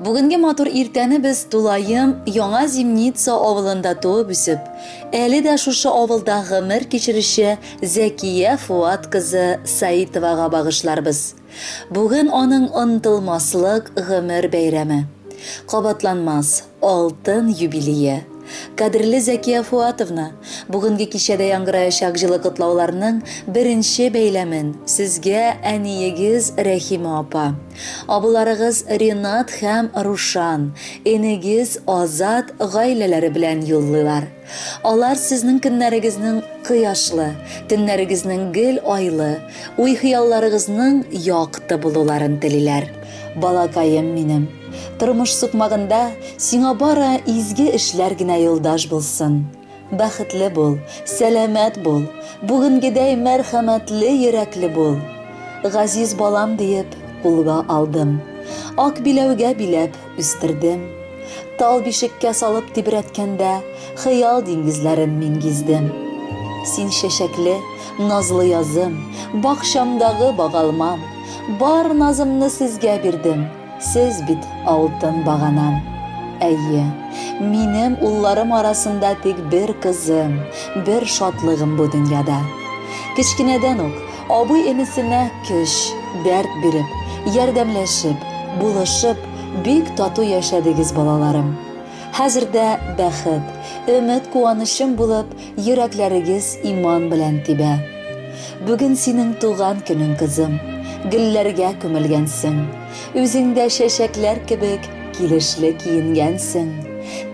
Бүгенге матур иртәне без тулаем Яңа Зимница авылында туып үсеп, әле дә шушы авылда гомер кичерүче Зәкия Фуат кызы Саитовага багышларбыз. Бүген аның онытылмаслык гомер бәйрәме. Кабатланмас алтын юбилее. Кадерле Зәкия Фуатовна, бүгенге кичәдә яңгыраячак җылы котлауларның беренче бәйләмен сезгә әниегез Рәхимә апа, абыларыгыз Ренат һәм Рушан, энегез Азат гаиләләре белән юллыйлар. Алар сезнең көннәрегезнең кояшлы, төннәрегезнең гел айлы, уй-хыялларыгызның якты булуларын телиләр. Балакаем минем, тормыш сукмагында сиңа бары изге эшләр генә юлдаш булсын. Бәхетле бул, сәламәт бул, бүгенгедәй мәрхәмәтле йөрәкле бул. Газиз балам диеп, кулга алдым. Ак биләүгә биләп үстердем. Тал бишеккә салып тибрәткәндә, Хыял диңгезләрен мин гиздем. Син чәчәкле, назлы язым, Бакчамдагы багалмам. Бар назымны сезгә бирдем, Сез бит алтын баганам. Әйе, минем улларым арасында тик бер кызым, бер шатлыгым бу дөньяда. Кечкенәдән үк абый-энесенә көч, дәрт биреп, ярдәмләшеп, булышып, Бик тату яшәдегез, балаларым. Хәзер дә бәхет, өмет куанычым булып, йөрәкләрегез иман белән тибә. Бүген синең туган көнең, кызым. Гөлләргә күмелгәнсең. Үзең дә чәчәкләр кебек килешле киенгәнсең.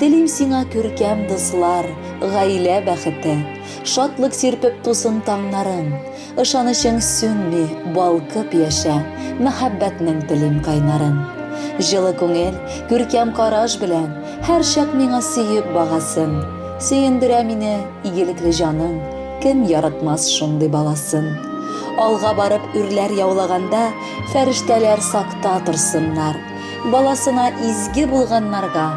Телим сиңа күркәм дуслар, гаилә бәхете. Шатлык сирпеп тусын таңнарың. Ышанычың сүнми, балкып яшә, Мәхәббәтнең телим кайнарын. Җылы күңел, күркәм караш белән, Һәрчак миңа сөеп багасың. Сөендерә мине игелекле җаның, Кем яратмас шундый баласын? Алга барып үрләр яулаганда, Фәрештәләр сакта торсыннар. Баласына изге булганнарга,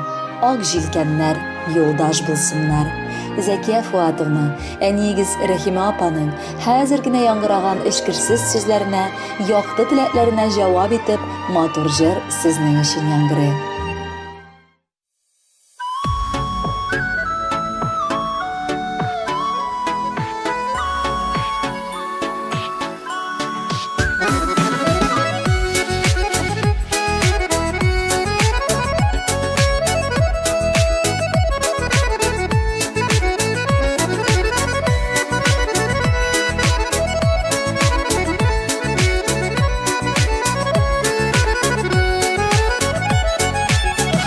Ак җилкәннәр юлдаш булсыннар. Зәкия Фуатовна, әниегез Рәхимә апаның хәзер генә яңгыраган эчкерсез сүзләренә, якты теләкләренә җавап итеп, матур җыр сезнең өчен яңгырый.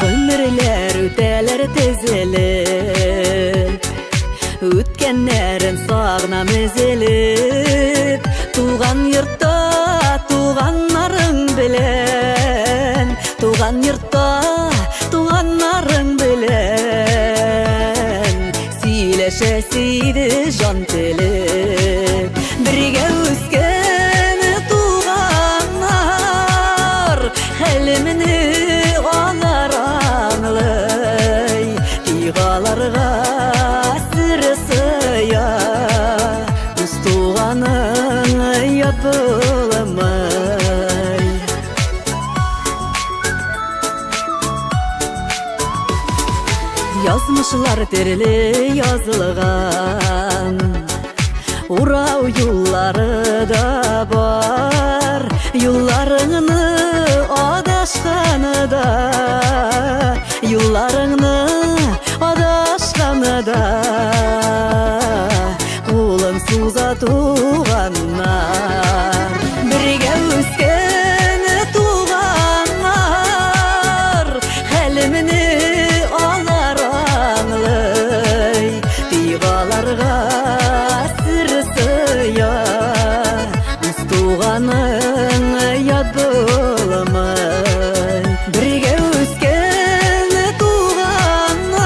Гомерләр үтәләр тезелеп, Үткәннәрен сагынам өзелеп. Туган йортта туганнарың белән, Туган йортта туганнарың белән Сөйләшәсе иде җан телеп. Бергә үскән туганнар, Хәлемне алар аңлый, Тик аларга сер сыя, Үз туганың ят булмый. Язмышлар төрле язылган, Урау юллары да бар. Юлларыңны адашканы да, Юлларыңны адашканы да, Кулын суза туганнар. Бергә үскән туганнар, Хәлемне алар аңлый, Тик аларга сер сыя, Үз туганың ят булмый. Бергә үскән туганнар,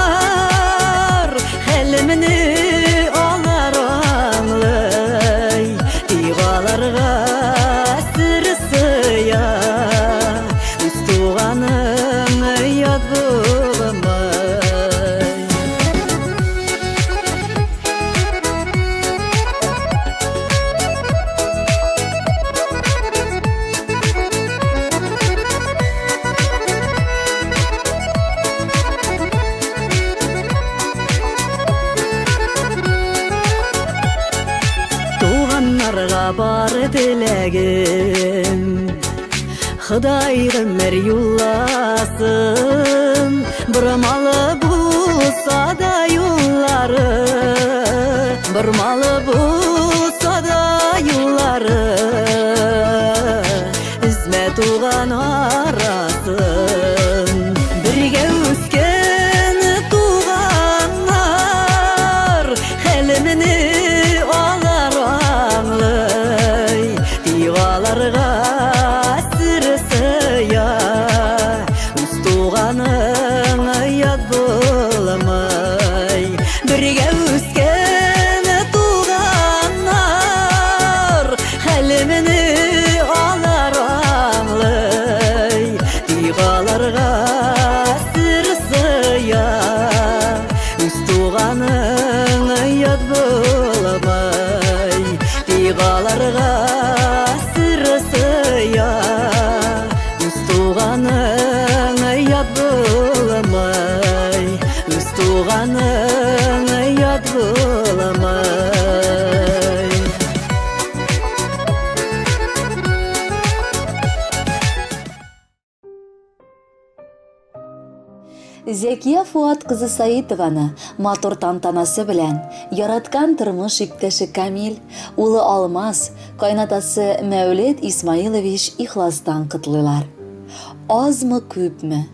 теләгем. Ходай гомер юлласын, бормалы булса да юллары, бормалы булса да юллары, өзмә туган арасын. Бергә үскән туганнар, хәлемне алар аңлый, тик аларга сер сыя, үз туганың ят булмый. Бергә үскән туганнар, хәлемне алар аңлый, тик аларга сер сыя, үз туганың ят булмый. Тик аларга сер сыя, үз туганың ят булмый, үз туганың ят булмый. Зәкия Фуат кызы Саитованы матур тантанасы белән яраткан тормыш иптәше Камил, улы Алмаз, кайнатасы Мәүлет Исмаилович ихластан котлыйлар. Азмы күпме,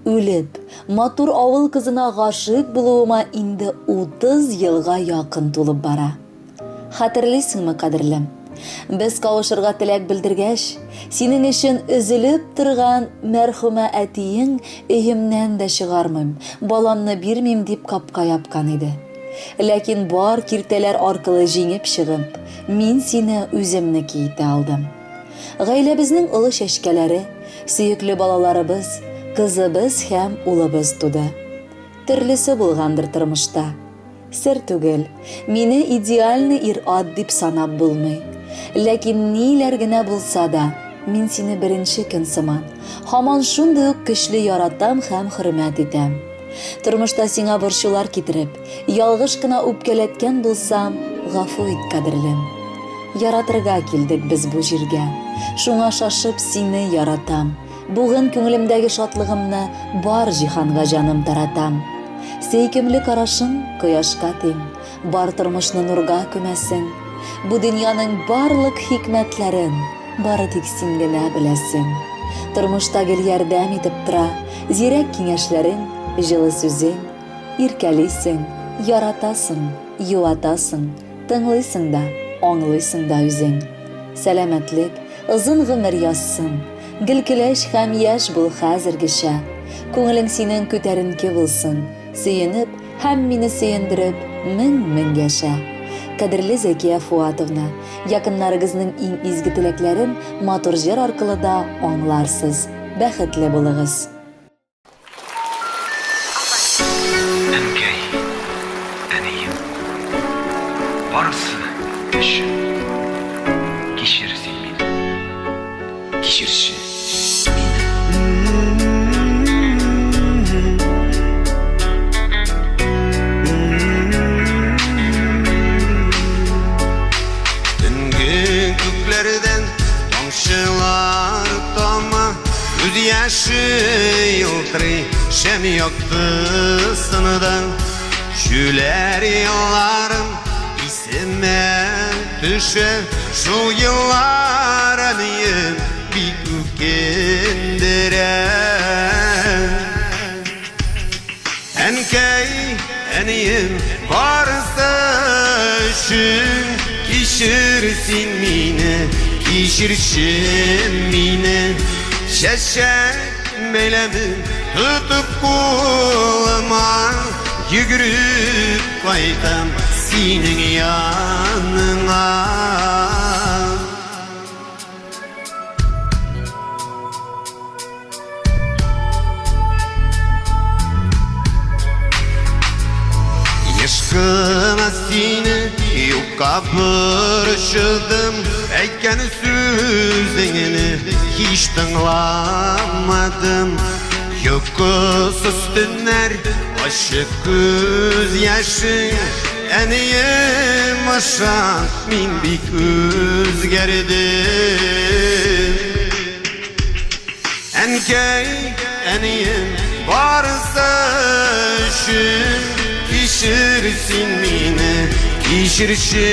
үлеп, матур авыл кызына гашыйк булуыма инде 30 елга якын тулып бара. Хәтерлисеңме, кадерлем? Без кавышырга теләк белдергәч, синең өчен өзелеп торган мәрхүмә әтиең өемнән дә чыгармыйм, баламны бирмим дип капка япкан иде. Ләкин бар киртәләр аркылы җиңеп чыгып, мин сине үземнеке итә алдым. Гаиләбезнең олы чәчкәләре, сөекле балаларыбыз, кызыбыз һәм улыбыз туды. Төрлесе булгандыр тормышта. Сер түгел, мине идеальный ир-ат дип санап булмый. Ләкин ниләр генә булса да, мин сине беренче көн сыман, һаман шундый ук көчле яратам һәм хөрмәт итәм. Тормышта сиңа борчулар китереп, ялгыш кына үпкәләткән булсам, гафу ит, кадерлем. Яратырга килдек без бу җиргә. Шуңа шашып сине яратам. Бүген күңелемдәге шатлыгымны бар җиһанга җаным таратам. Сөйкемле карашың кояшка тиң, бар тормышны нурга күмәсең. Бу дөньяның барлык хикмәтләрен бары тик син генә беләсең. Тормышта гел ярдәм итеп тора, зирәк киңәшләрең, җылы сүзең. Иркәлисең, яратасың, юатасың, тыңлыйсың да, аңлыйсың да үзең. Сәламәтлек, озын гомер язсын. Гел көләч һәм яшь бул хәзергечә. Күңелең синең күтәренке булсын. Сөенеп һәм мине сөендереп, мең-мең яшә. Кадерле Зәкия Фуатовна, якыннарыгызның иң изге теләкләрен матур җыр аркылы да аңларсыз. Бәхетле булыгыз! Әнкәй, әнием, барысы өчен кичер син мине, кичерче мине. Төнге күкләрдән тамчылар тама, күз яше елтырый шәм яктысында. Шүләр елларым исемә төшә, шул еллар әнием бик үкендерә. Әнкәй, әнием, барысы өчен кичер син мине, кичерче мине. Чәчәк бәйләмен тотып кулыма, йөгереп кайтам синең яныңа. Еш кына сине юкка борчыдым, әйткән сүзеңне һич тыңламадым. Йокысыз төннәр, ачы күз яшең, әнием, ышан, мин бик үзгәрдем. Әнкәй, әнием, барысы өчен кичер син мине, кичерче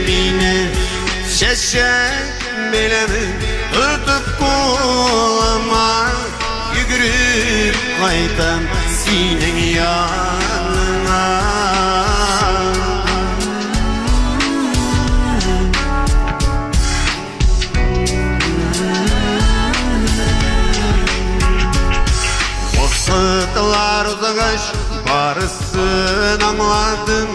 мине. Чәчәк бәйләмен тотып кулыма, йөгереп кайтам синең яныңа. Вакытлар узгач, барысын аңладым,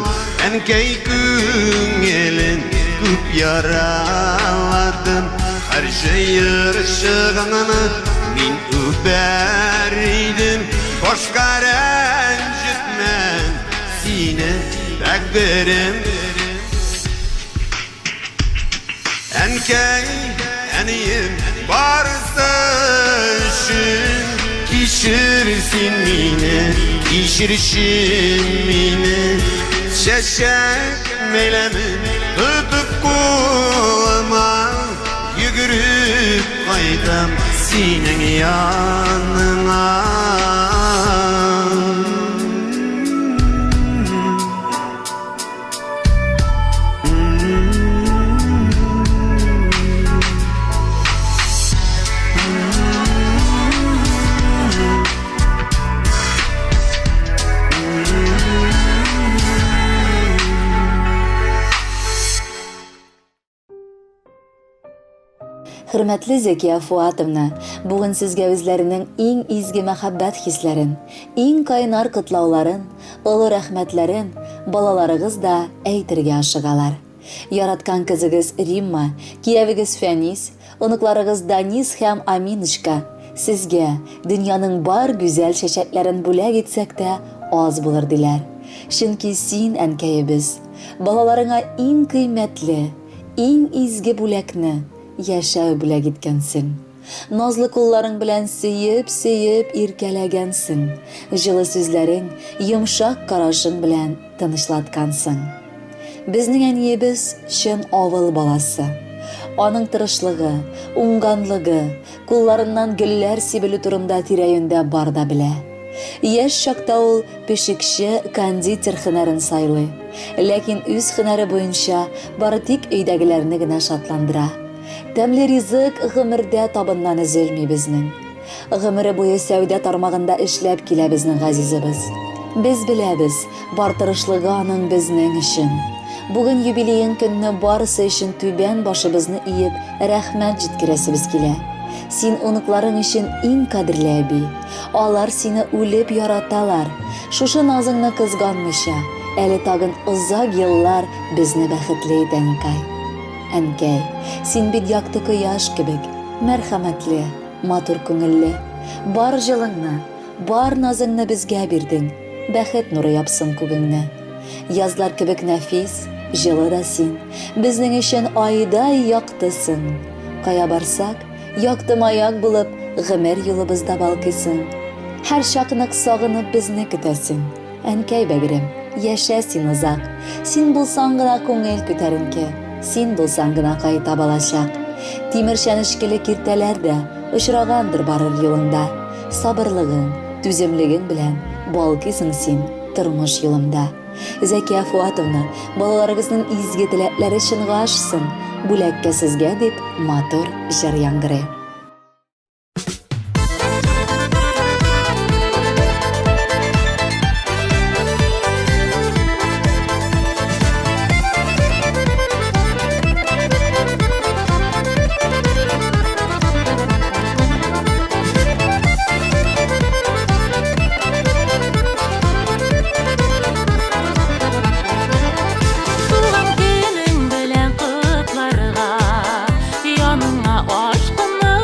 әнкәй күңелен күп яраладым. Һәр җыерчыгыңны мин үбәр идем, башка рәнҗетмәм сине, бәгырем. Әнкәй, әнием, барысы өчен кичер син мине, кичерче мине. Чәчәк бәйләмен тотып кулыма, йөгереп кайтам синең яныңа. Хөрмәтле Зәкия Фуатовна, бүген сезгә үзләренең иң изге мәхәббәт хисләрен, иң кайнар котлауларын, олы рәхмәтләрен балаларыгыз да әйтергә ашыгалар. Яраткан кызыгыз Римма, киявегез Фәнис, оныкларыгыз Данис һәм Аминочка сезгә дөньяның бар гүзәл чәчәкләрен бүләк итсәк тә аз булыр диләр. Чөнки син, әнкәебез, балаларыңа иң кыйммәтле, иң изге бүләкне, яшәү бүләк иткәнсең. Назлы кулларың белән сөеп-сөеп иркәләгәнсең. Җылы сүзләрең, йомшак карашың белән тынычлаткансың. Безнең әниебез чын авыл баласы. Аның тырышлыгы, уңганлыгы, кулларыннан гөлләр сибелү турында тирә-юньдә бар да белә. Яшь чакта ул пешекче, кондитер һөнәрен сайлый. Ләкин үз һөнәре буенча бары тик өйдәгеләрне генә шатландыра. Тәмле ризык гомердә табыннан өзелми безнең. Гомере буе сәүдә тармагында эшләп килә безнең газизыбыз. Без беләбез, бар тырышлыгы аның безнең өчен. Бүген юбилеең көнне барысы өчен түбән башыбызны иеп, рәхмәт җиткерәсебез килә. Син оныкларың өчен иң кадерле әби. Алар сине үлеп яраталар. Шушы назыңны кызганмыйча, әле тагын озак еллар безне бәхетле ит, әнкәй. Әнкәй, син бит якты кояш кебек, мәрхәмәтле, матур күңелле. Бар җылыңны, бар назыңны безгә бирдең. Бәхет нуры япсын күгеңне. Язлар кебек нәфис, җылы да син. Безнең өчен айдай яктысың. Кая барсак, якты маяк булып, гомер юлыбызда балкыйсың. Һәрчак нык сагынып безне көтәсең. Әнкәй бәгырем, яшә син озак. Син булсаң гына күңел күтәренке, син булсаң гына кайта балачак. Тимер чәнечкеле киртәләр дә очрагандыр барыр юлыңда. Сабырлыгың, түземлегең белән балкыйсың син тормыш юлымда. Зәкия Фуатовна, балаларыгызның изге теләкләре чынга ашсын. Бүләккә сезгә дип матур җыр яңгырый. Туган көнең белән котларга, яныңа ашкынып.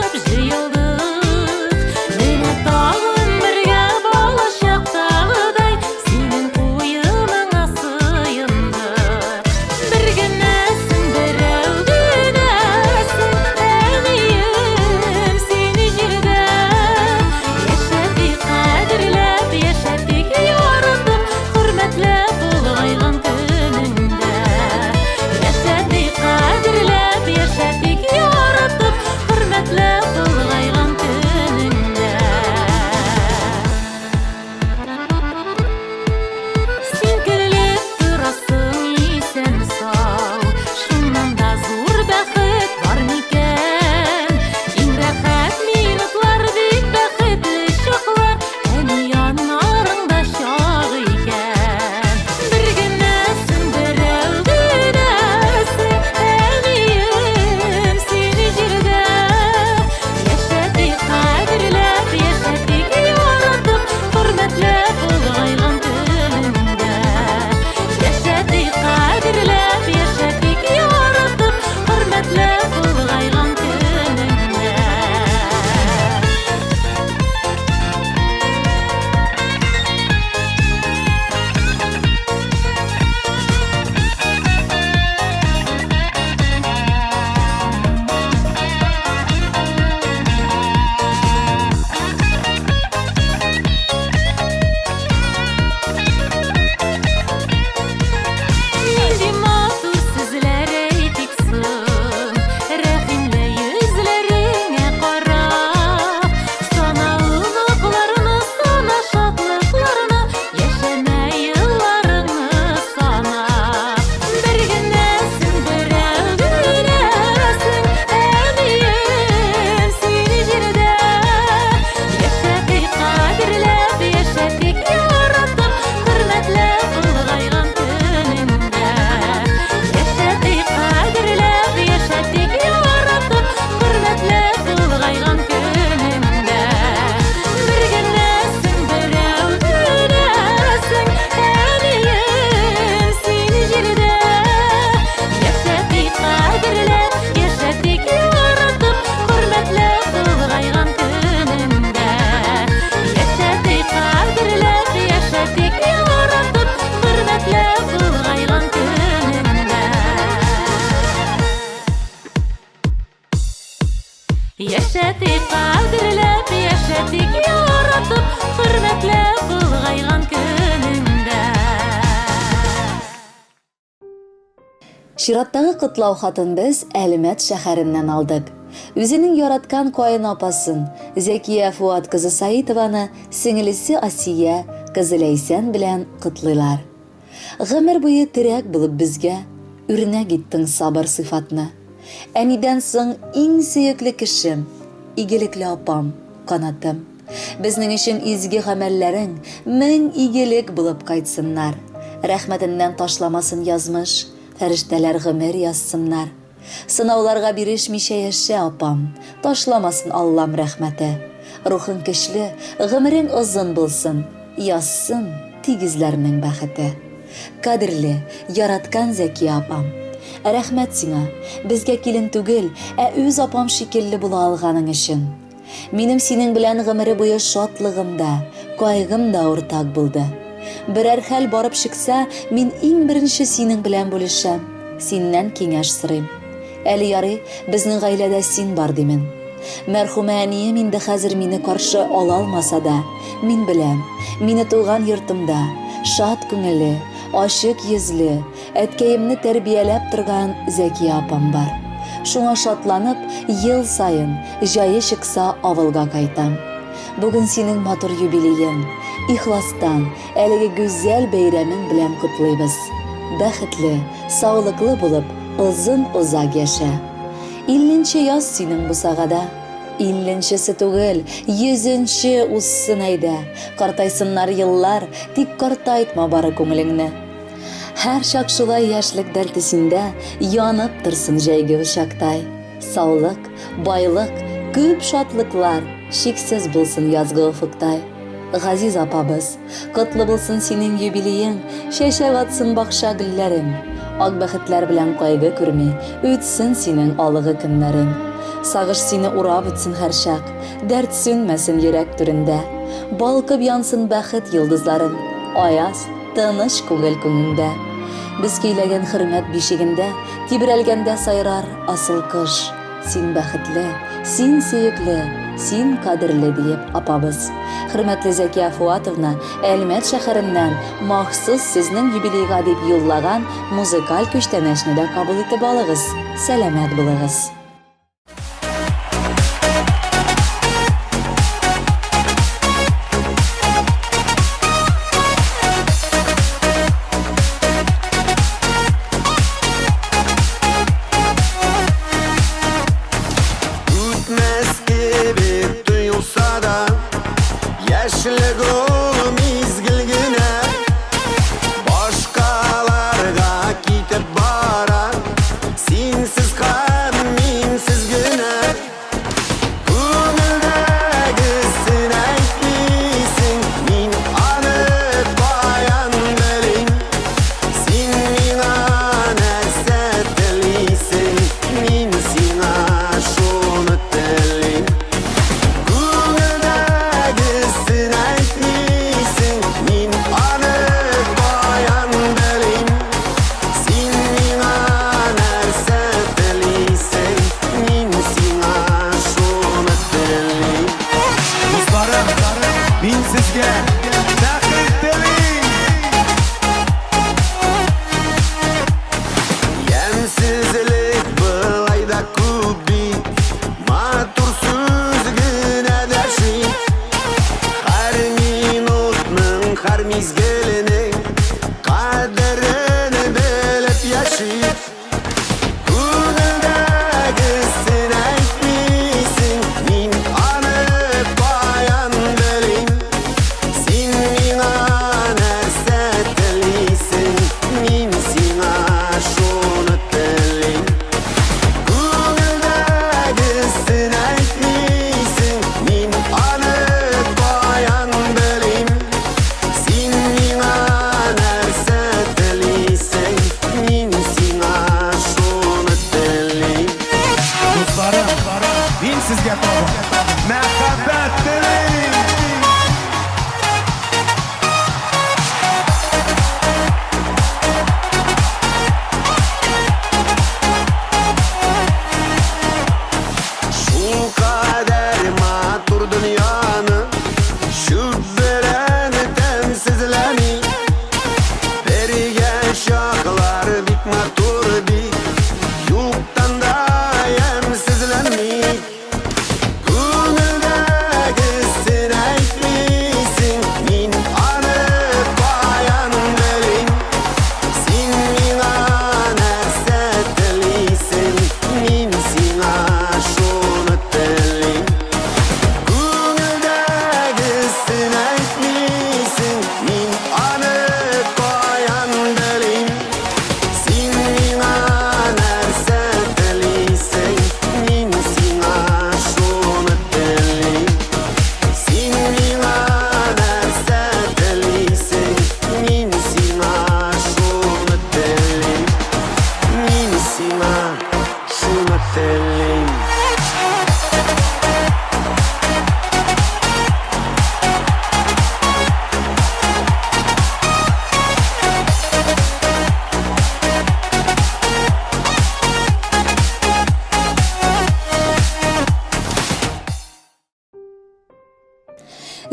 Чираттагы котлау хатын без Әлмәт шәһәреннән алдык. Үзенең яраткан каенапасын, Зәкия Фуат кызы Саитованы сеңелесе Асия кызы Ләйсән белән котлыйлар. Гомер буе терәк булып безгә үрнәк иттең сабыр сыйфатны. Әнидән соң иң сөекле кешем, игелекле апам, канатым. Безнең өчен изге гамәлләрең мең игелек булып кайтсыннар. Рәхмәтеннән ташламасын язмыш, фәрештәләр гомер язсыннар. Сынауларга бирешмичә яшә, апам, ташламасын Аллам рәхмәте. Рухың көчле, гомерең озын булсын, язсын тигезләрнең бәхете. Кадерле, яраткан Зәкия апам! Рәхмәт сиңа, безгә килен түгел, ә үз апам шикелле була алганың өчен. Минем синең белән гомере буе шатлыгым да, кайгым да уртак булды. Берәр хәл барып чыкса, мин иң беренче синең белән бүлешәм, синнән киңәш сорыйм. Әле ярый, безнең гаиләдә син бар димен. Мәрхүмә әнием инде хәзер мине каршы ала алмаса да, мин беләм, мине туган йортымда, шат күңелле, ачык йөзле, Әткәемне тәрбияләп торган Зәкия апам бар. Шуңа шатланып, ел саен, җае чыкса, авылга кайтам. Бүген синең матур юбилеең. Ихластан, әлеге гүзәл бәйрәмең белән котлыйбыз. Бәхетле, саулыклы булып, озын-озак яшә. Илленче яз синең бусагада. Илленчесе түгел, йөзенче узсын әйдә. Картайсыннар еллар, тик картайтма бары күңелеңне. Һәрчак шулай яшьлек дәрте синдә Янып торсын җәйге учактай. Саулык, байлык, күп шатлыклар Чиксез булсын язгы офыктай. Газиз апабыз, котлы булсын синең юбилеең, Чәчәк атсын бакча гөлләрең. Ак бәхетләр белән кайгы күрми, Үтсен синең алыгы көннәрең. Сагыш сине урап үтсен һәрчак, Дәрт сүнмәсен йөрәк түрендә. Балкып янсын бәхет йолдызларың, Аяз, Тыныч күңел күңеңдә. Без көйләгән хөрмәт бишегендә Тибрәлгәндә сайрар асыл кош. Син бәхетле, син сөекле, син кадерле, диеп апабыз. Хөрмәтле Зәкия Фуатовна, Әлмәт шәһәреннән махсус сезнең юбилейга дип юллаган музыкаль күчтәнәчне дә кабул итеп алыгыз. Сәламәт булыгыз! Үтмәс кебек тоелса да, Яшьлек ул мизгел генә. Башкаларга китеп бара, Синсез һәм.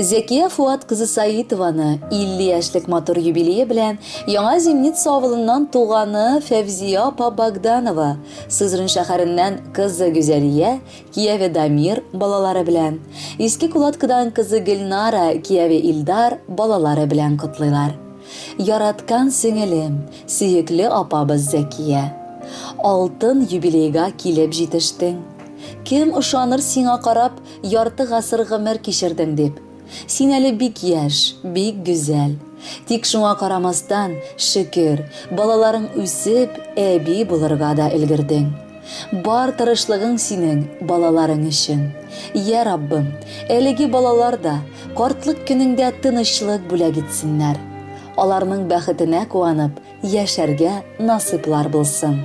Зәкия Фуат кызы Саитованы 50 яшьлек матур юбилее белән Яңа Зимница авылыннан туганы Фәвзия апа Богданова, Сызрань шәһәреннән кызы Гүзәлия, кияве Дамир балалары белән, Иске Кулаткыдан кызы Гөлнара, кияве Илдар балалары белән котлыйлар. Яраткан сеңелем, сөекле апабыз Зәкия! Алтын юбилейга килеп җитештең. Кем ышаныр сиңа карап, ярты гасыр гомер кичердең дип. Син әле бик яшь, бик гүзәл. Тик шуңа карамастан, шөкер, балаларың үсеп, әби булырга да өлгердең. Бар тырышлыгың синең балаларың өчен. Йә Раббым, әлеге балалар да картлык көнеңдә тынычлык бүләк итсеннәр. Аларның бәхетенә куанып, Яшәргә насыйплар булсын.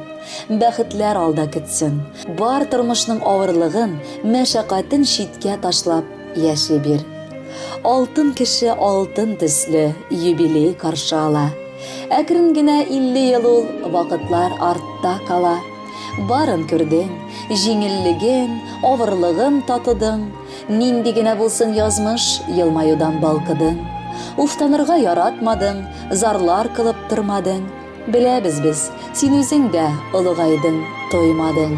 Бәхетләр алда көтсен. Бар тормышның авырлыгын, мәшәкатен читкә ташлап яши бир. Алтын кеше алтын төсле юбилей каршы ала. Әкрен генә 50 ел ул вакытлар артта кала. Барын күрдең, җиңеллеген, авырлыгын татыдың. Нинди генә булсын язмыш, елмаюдан балкыдың. Уфтанырга яратмадың, зарлар кылып тормадың. Беләбез без, син үзең дә олыгайдың, тоймадың.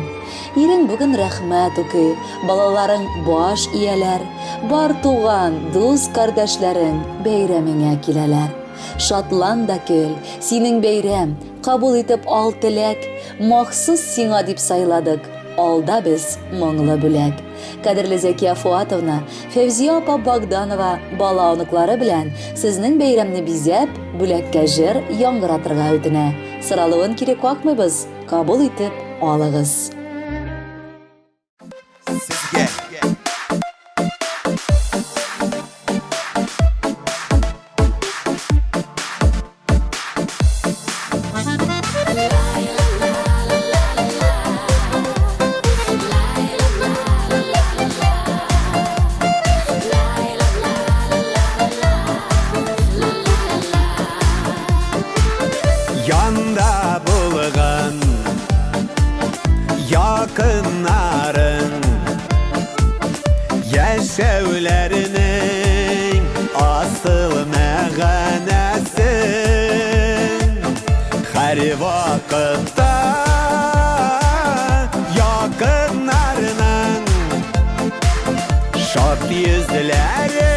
Ирең бүген рәхмәт укый, балаларың баш ияләр. Бар туган, дус кардәшләрең бәйрәмеңә киләләр. Шатлан да көл, синең бәйрәм, кабул итеп ал теләк, махсус сиңа дип сайладык, алда без моңлы бүләк. Кадерле Зәкия Фуатовна, Фәүзия апа Богданова бала-оныклары белән сезнең бәйрәмне бизәп, бүләккә җыр яңгыратырга үтенә. Соралуын кире какмыйбыз, кабул итеп алыгыз. Сезгә. Янда булган якыннарың Яшәүләренең асыл мәгънәсен Һәр вакытта якыннарының Шат йөзләрен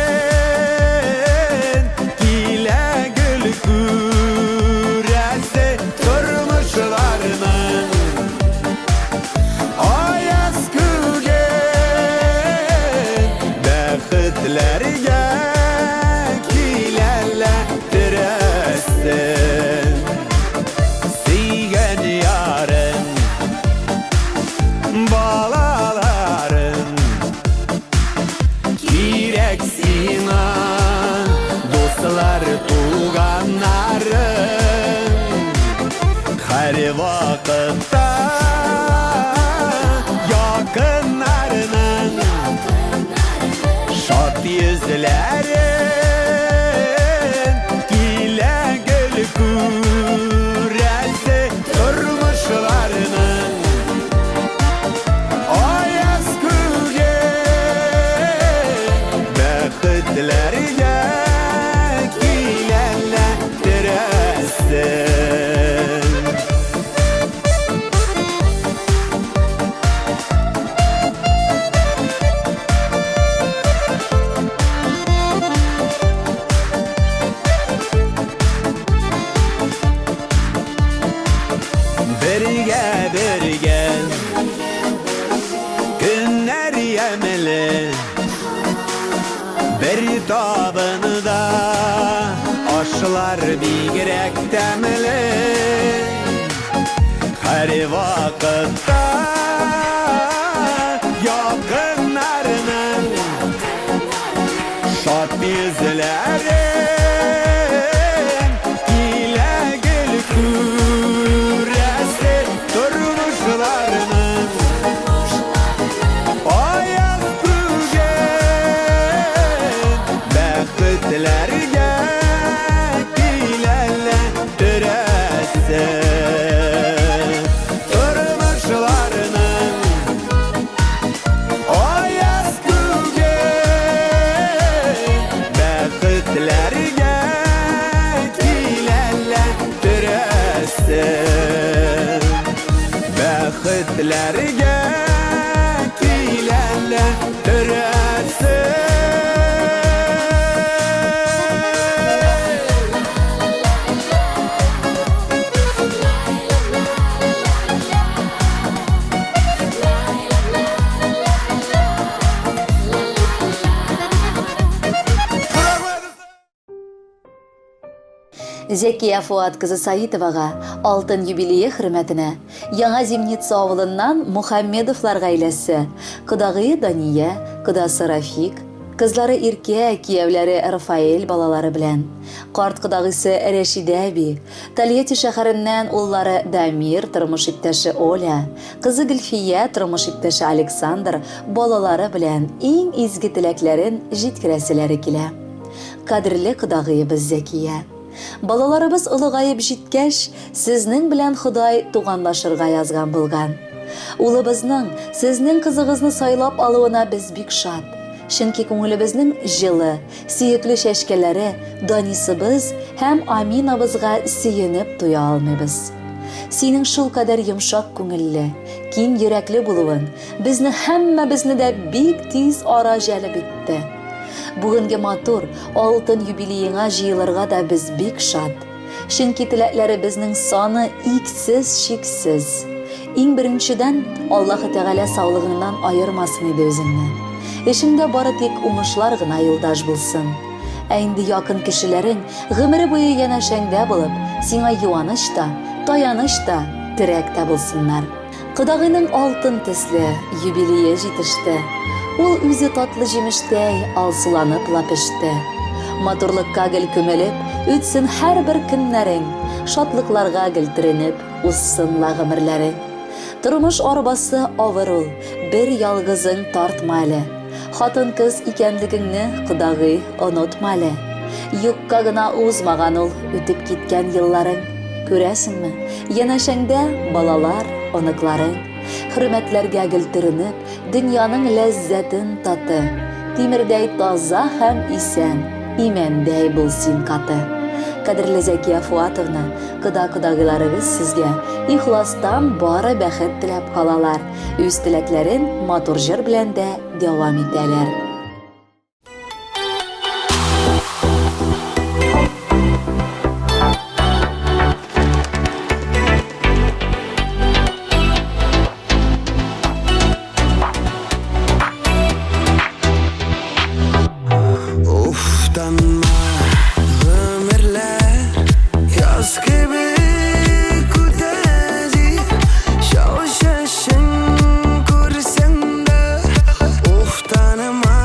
килә гел күрәсе Тормышларының Аяз күген бәхетләргә киләләр терәсен. Сөйгән ярың, балаларың кирәк сиңа, дуслар, туганнарың. Һәр вакытта якыннарының шат йөзләрен килә гел күрәсе тормышларының аяз күген бәхетләргә киләләр терәсен. Бергә бергә көннәр ямьле Бер табында ашлар бигрәк тәмле. Һәр вакытта якыннарның шат йөзләрен килә гел күрәсе тормышларның. Аяз күген бәхетләргә киләләр терәсе. Тормышларның. Бәхетләргә киләләр төрәсе. Зәкия Фуат кызы Саитовага алтын юбилее хөрмәтенә Яңа Зимница авылыннан Мухаммедовлар гаиләсе, кодагые Дания, кодасы Рафик, кызлары Иркә, кияүләре Рафаэль балалары белән, карт кодагыйсы Рәшидә әби, Тольятти шәһәреннән уллары Дамир, тормыш иптәше Оля, кызы Гөлфия, тормыш иптәше Александр, балалары белән иң изге теләкләрен җиткерәселәре килә. Кадерле кодагыебыз Зәкия! Балаларыбыз олыгаеп җиткәч, сезнең белән Ходай туганлашырга язган булган. Улыбызның сезнең кызыгызны сайлап алуына без бик шат. Чөнки күңелебезнең җылы, сөекле чәчкәләре Данисыбыз һәм Аминабызга сөенеп туя алмыйбыз. Синең шулкадәр йомшак күңелле, киң йөрәкле булуың безне һәммәбезне дә бик тиз ара җәлеп итте. Бүгенге матур, алтын юбилееңа җыелырга да без бик шат. Чөнки теләкләребезнең саны иксез-чиксез. Иң беренчедән, Аллаһы Тәгалә саулыгыңнан аермасын иде үзеңне. Эшеңдә бары тик уңышлар гына юлдаш булсын. Ә инде якын кешеләрең гомере буе янәшәңдә булып, сиңа юаныч та, таяныч та, терәк тә булсыннар. Кодагыйның алтын төсле юбилее җитеште. Ул үзе татлы җимештәй алсуланып ла пеште. Матурлыкка гел күмелеп, үтсен һәрбер көннәрең, шатлыкларга гел төренеп, узсын ла гомерләрең. Тормыш арбасы авыр ул, бер ялгызың тартма әле. Хатын-кыз икәнлегеңне, кодагый, онытма әле. Юкка гына узмаган ул үтеп киткән елларың. Күрәсеңме, янәшәңдә балалар, оныкларың. Хөрмәтләргә гел төренеп, дөньяның ләззәтен таты. Тимердәй таза һәм исән, имәндәй бул син каты. Кадерле Зәкия Фуатовна, кода-кодагыйларыгыз сезгә ихластан бары бәхет теләп калалар. Үз теләкләрен матур җыр белән дә дәвам итәләр. Уфтанма, гомерләр яз кебек үтә дип, Чал чәчен күрсәң дә, уфтанма.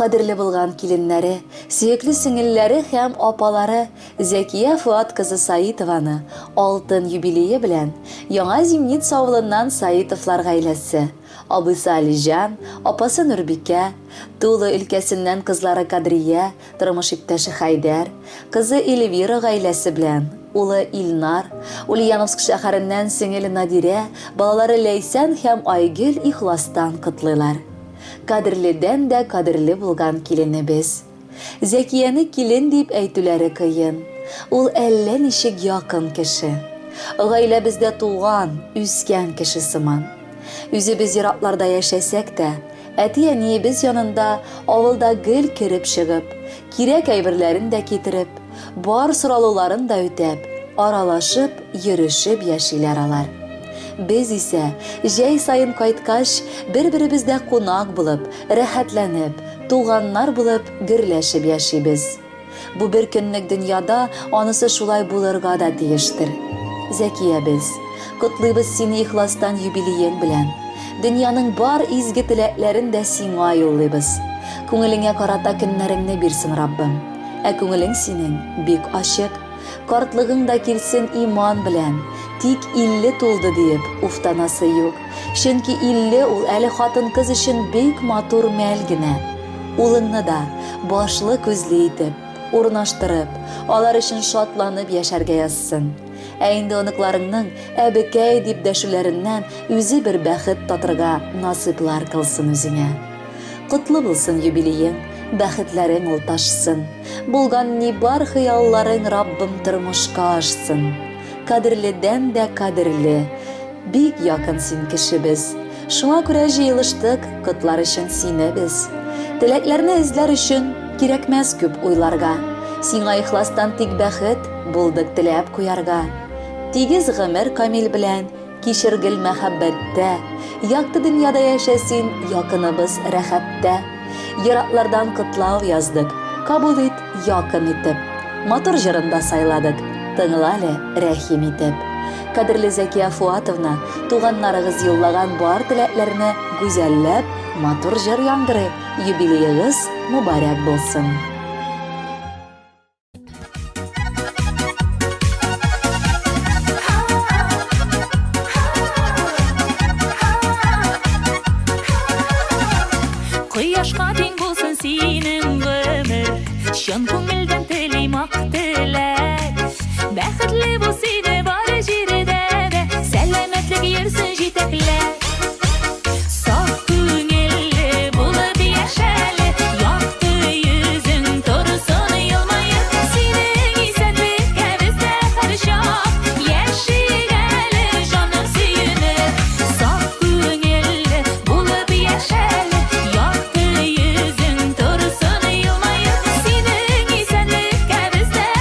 Кадерле булган киленнәре, сөекле сеңелләре һәм апалары Зәкия Фоат кызы Саитованы алтын юбилее белән Яңа Зимница авылыннан Саитовлар гаиләсе, абыйсы Алиҗан, апасы Нурбикә, Тула өлкәсеннән кызлары Кадрия, тормыш иптәше Хәйдәр, кызы Эльвира гаиләсе белән, улы Илнар, Ульяновск шәһәреннән сеңеле Надирә, балалары Ләйсән һәм Айгөл ихластан котлыйлар. Кадерледән дә кадерле булган киленебез. Зәкияне килен дип әйтүләре кыен. Ул әллә ничек якын кеше. Гаиләбездә туган, үскән кеше сыман. Үзебез еракларда яшәсәк тә, әти-әниебез янында авылда гел кереп-чыгып, кирәк әйберләрен дә китереп, бар соралуларын да үтәп, аралашып, йөрешеп яшиләр алар. Без исә, җәй саен кайткач, бер-беребездә кунак булып, рәхәтләнеп, туганнар булып гөрләшеп яшибез. Бу бер көнлек дөньяда анысы шулай булырга да тиештер. Зәкиябез, котлыйбыз сине ихластан юбилеең белән. Дөньяның бар изге теләкләрен дә сиңа юллыйбыз. Күңелеңә карата көннәреңне бирсен Раббым. Ә күңелең синең бик ачык. Картлыгың да килсен иман белән. Тик 50 тулды диеп, уфтанасы юк. Чөнки 50 ул әле хатын-кыз өчен бик матур мәл генә. Улыңны да башлы-күзле итеп, урнаштырып, алар өчен шатланып яшәргә язсын. Ә инде оныкларыңның әбекәй дип дәшүләреннән үзе бер бәхет татырга насыйплар кылсын үзеңә. Котлы булсын юбилеең, бәхетләрең ул ташсын. Булган ни бар хыялларың Раббым тормышка ашсын. Кадерледән дә кадерле, бик якын син кешебез. Шуңа күрә җыелыштык, котлар өчен сине без. Теләкләрне эзләр өчен кирәкмәс күп уйларга. Сиңа ихластан тик бәхет булдык теләп куярга. Тигез гомер камил белән, кичер гел мәхәббәттә. Якты дөньяда яшә син, якыныбыз рәхәттә. Ераклардан котлау яздык, кабул ит якын итеп. Матур җырын да сайладык, тыңла әле рәхим итеп. Кадерле Зәкия Фуатовна, туганнарыгыз юллаган бар теләкләрне гүзәлләп, матур җыр яңгырый, юбилеегыз мөбарәк булсын. Кояшка тиң булсын синең гомер, Чын күңелдән телим ак теләк. Бәхетле бул сине бар җирдә дә, Сәламәтлек йөрсен җитәкләп. Саф күңелле булып яшәле, Якты йөзең торсын елмаеп. Синең исәнлеккә без дә һәрчак Яшик әле, җаным сөенеп. Саф күңелле булып яшәле, Якты йөзең торсын елмаеп. Синең исәнлеккә без дә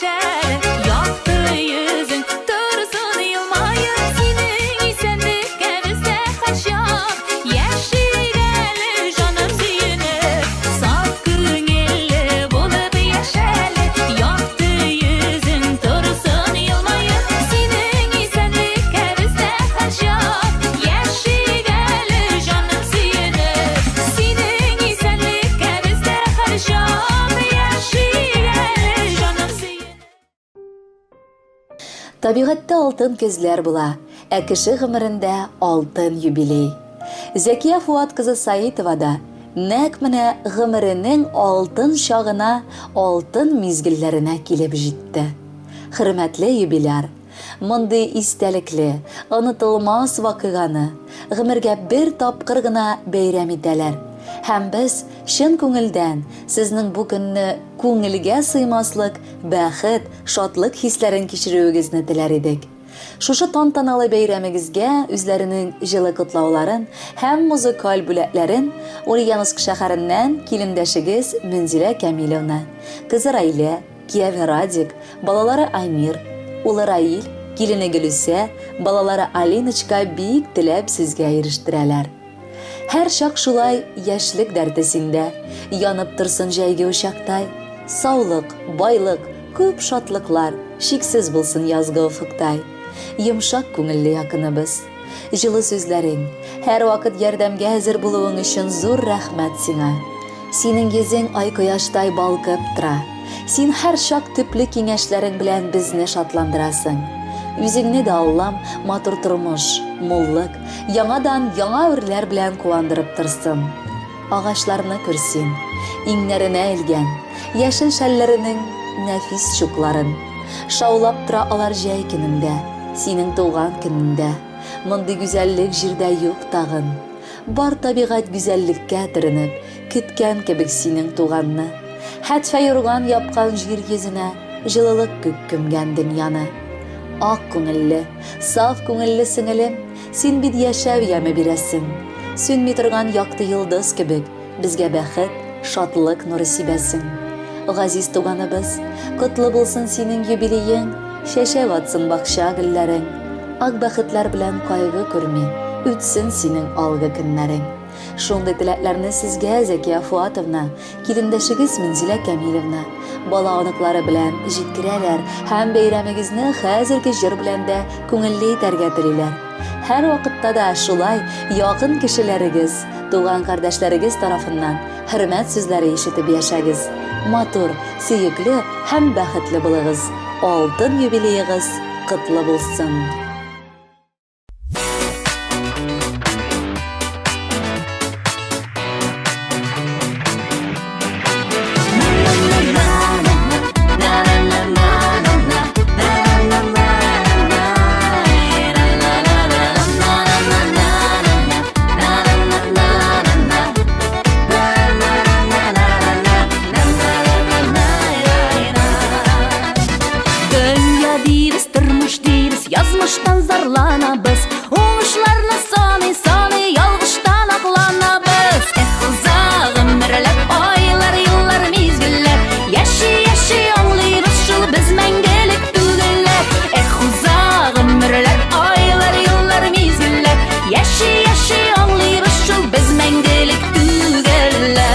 яшәле. Якты йөзең торсын елмаеп, синең исәнлеккә без дә һәрчак яшик әле, җаным сөенеп. Саф күңелле булып яшәле, якты йөзең торсын елмаеп, синең исәнлеккә без дә һәрчак яшик әле, җаным сөенеп. Синең исәнлеккә без дә һәрчак яшик әле, җаным сөенеп. Табигатьтә алтын көзләр була, ә кеше гомерендә алтын юбилей. Зәкия Фуат кызы Саитова да нәкъ менә гомеренең алтын чагына, алтын мизгелләренә килеп җитте. Хөрмәтле юбиляр, мондый истәлекле, онытылмас вакыйганы гомергә бер тапкыр гына бәйрәм итәләр. Һәм без чын күңелдән сезнең бу көнне күңелгә сыймаслык бәхет, шатлык хисләрен кичерүегезне теләр идек. Шушы тантаналы бәйрәмегезгә үзләренең җылы котлауларын һәм музыкаль бүләкләрен Ульяновск шәһәреннән килендәшегез Мөнзилә Кәмилевна, кызы Райлә, кияве Радик, балалары Амир, улы Раил, килене Гөлүсә, балалары Алиночка бик теләп сезгә ирештерәләр. Һәрчак шулай яшьлек дәрте синдә, Янып торсын җәйге учактай. Саулык, байлык, күп шатлыклар Чиксез булсын язгы офыктай. Йомшак күңелле якыныбыз. Җылы сүзләрең, һәрвакыт ярдәмгә әзер булуың өчен зур рәхмәт сиңа. Синең йөзең ай-кояштай балкып тора. Син һәрчак төпле киңәшләрең белән безне шатландырасың. Үзеңне дә Аллам матур тормыш, муллык, яңадан яңа үрләр белән куандырып торсын. Агачларны күр син, иңнәренә элгән, яшел шәлләренең нәфис чукларын. Шаулап тора алар җәй көнендә, синең туган көнеңдә. Мондый гүзәллек җирдә юк тагын. Бар табигать гүзәллеккә төренеп, көткән кебек синең туганны. Хәтфә юрган япкан җир йөзенә, җылылык күк күмгән дөньяны. Ак күңелле, саф күңелле сеңелем, син бит яшәү яме бирәсең. Сүнми торган якты йолдыз кебек, безгә бәхет, шатлык нуры сибәсең. Газиз туганыбыз, котлы булсын синең юбилеең, чәчәк атсын бакча гөлләрең. Ак бәхетләр белән кайгы күрми, үтсен синең алгы көннәрең. Шундый теләкләрне сезгә, Зәкия Фуатовна, килендәшегез Минзилә Кәмилевна, бала-оныклары белән җиткерәләр һәм бәйрәмегезне хәзерге җыр белән дә күңелле итәргә телиләр. Һәрвакытта да шулай якын кешеләрегез, туган кардәшләрегез тарафыннан хөрмәт сүзләре ишетеп яшәгез. Матур, сөекле һәм бәхетле булыгыз. Алтын юбилеегыз котлы булсын! Дөнья дибез, тормыш дибез, язмыштан зарланабыз. Уңышларны саный, саный, ялгыштан акланабыз. Эх, уза гомерләр, айлар, еллар, мизгелләр. Яши, яши аңлыйбыз шул без мәңгелек түгелләр. Эх, уза гомерләр, айлар, еллар, мизгелләр. Яши, яши аңлыйбыз шул без мәңгелек түгелләр.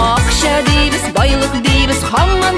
Акча дибез, байлык дибез, һаман